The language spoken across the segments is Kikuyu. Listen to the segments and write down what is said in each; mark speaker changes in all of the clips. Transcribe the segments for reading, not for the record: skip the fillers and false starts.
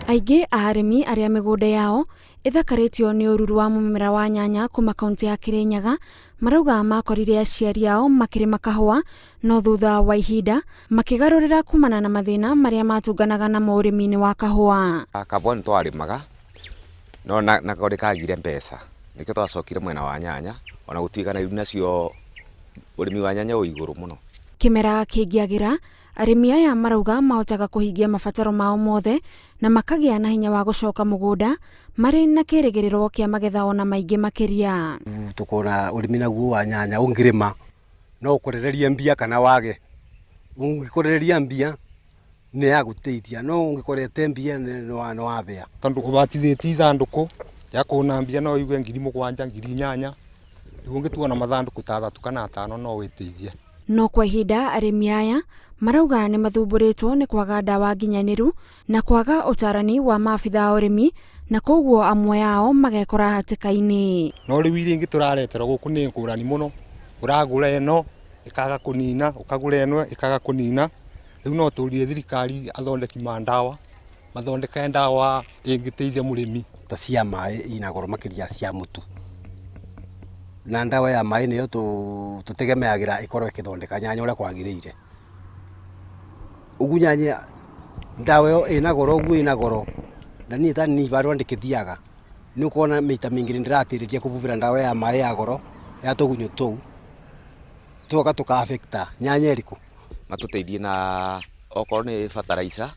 Speaker 1: Aingĩ a arĩmi arĩa mĩgũnda yao ĩthakarĩtio nĩ ũruru wa mũmera wa nyanya kuma kaunti ya Kirinyaga marauga makorire aciari ao makĩrĩma kahũa no thutha wa ihinda makĩgarũrĩra kumana na mathĩna marĩa matũnganaga namo ũrĩmi-inĩ wa kahũa.
Speaker 2: Kahũa nĩ twarĩmaga no nako nĩ kagire mbeca nĩkĩo twacokire mwena wa nyanya ona gũtuĩka rĩu nacio ũrĩmi wa nyanya wĩ igũrũ mũno.
Speaker 1: Kĩmera kĩngĩagĩra, arĩmi aya marauga mahotaga kũhingia mabataro mao mothe na makagĩa na hinya wa gũcoka mũgũnda marĩ na kĩrĩgĩrĩro kĩa magetha ona maingĩ makĩria.
Speaker 3: Tukona ũrĩmi naguo wa nyanya ũngĩrĩma no ũkũrererie mbia kana wage. Ũngĩkũrereria mbia nĩ ya gũteithia no ũngĩkorete mbia nĩ wabĩa.
Speaker 4: Tondũ ũbatithĩtie ithandũkũ rĩa kũna mbia no ũigue 7000 8000 rĩu ũngĩtua na mathandũkũ ta athatũ kana atano no wĩteithie.
Speaker 1: No kwa ihinda arĩmi aya marauga nĩ mathumbũrĩtwo nĩ kwaga ndawa nginyanĩru na kwaga ũtarani wa maabitha a ũrĩmi na koguo amwe ao magekora hatĩka-inĩ.
Speaker 4: No rĩu iria ingĩ tũrareterwo gũkũ nĩ ngũrani mũno, ũragũra ĩno ĩkaga kũnina, ũkagũra ĩno ĩkaga kũnina, rĩu no tũrie thirikari athondeki ma ndawa mathondeke ndawa ĩngĩteithia mũrĩmi.
Speaker 3: Ta cia maĩ ina goro makĩria cia mũtu na ndawa ya maĩ nĩyo tũtegemeagĩra ĩkorwo ĩkĩthondeka nyanya ũrĩa kwagĩrĩire. Ũguo nyanya ndawa ĩyo ĩna goro ũguo ĩna goro na niĩ ta niĩ handũ ndĩkĩthiaga nĩ ũkuona maita maingĩ nĩ ndĩratĩrĩria kũbubĩra ndawa ya maĩ ya goro ya tũgunyũ tũu tũgoka tũka affect nyanya ĩrĩkũ.
Speaker 2: Matũteithie na okorwo nĩ fertilizer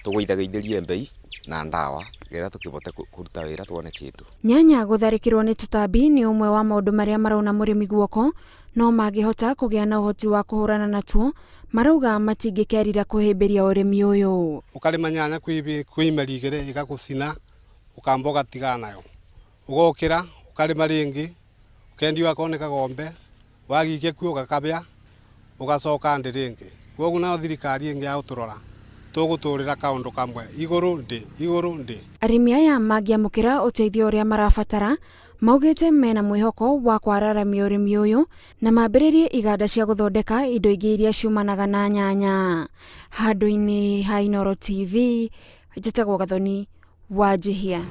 Speaker 2: tũgũithagĩithĩrie mbei na ndawa getha tũkĩbote kũruta wĩra tuone kĩndũ.
Speaker 1: Nyanya gũtharĩkĩrwo nĩ tũtambi nĩ ũmwe wa maũndũ marĩa marauna mũrĩmi guoko, no mangĩhota kũgĩa na ũhoti wa kũhũrana natuo, marauga matingĩkerira kũhĩmbĩria ũrĩmi ũyũ.
Speaker 5: Ũkarĩma nyanya kwĩ imeri igĩrĩ ĩgagũcina ũkamba ũgatigana nayo, ũgokĩra ũkarĩma rĩngĩ ũkendia akorwo nĩ kagombe wagikia kuo gakabĩa ũgacoka ndĩ rĩngĩ. Kwoguo nayo thirikari ĩngĩ ya gũtũrora tũgũtũrĩra kaũndũ kamwe igũrũ ndĩ igũrũ ndĩ.
Speaker 1: Arĩmi aya mangĩamũkĩra ũteithio ũrĩa marabatara maugĩte mena mwĩhoko wa kwararamia ũrĩmi ũyũ na mambĩrĩrie iganda cia gũthondeka indo ingĩ iria ciumanaga na nyanya. Handũ-inĩ ha Inooro TV, njĩtagwo Gathoni Wanjihia.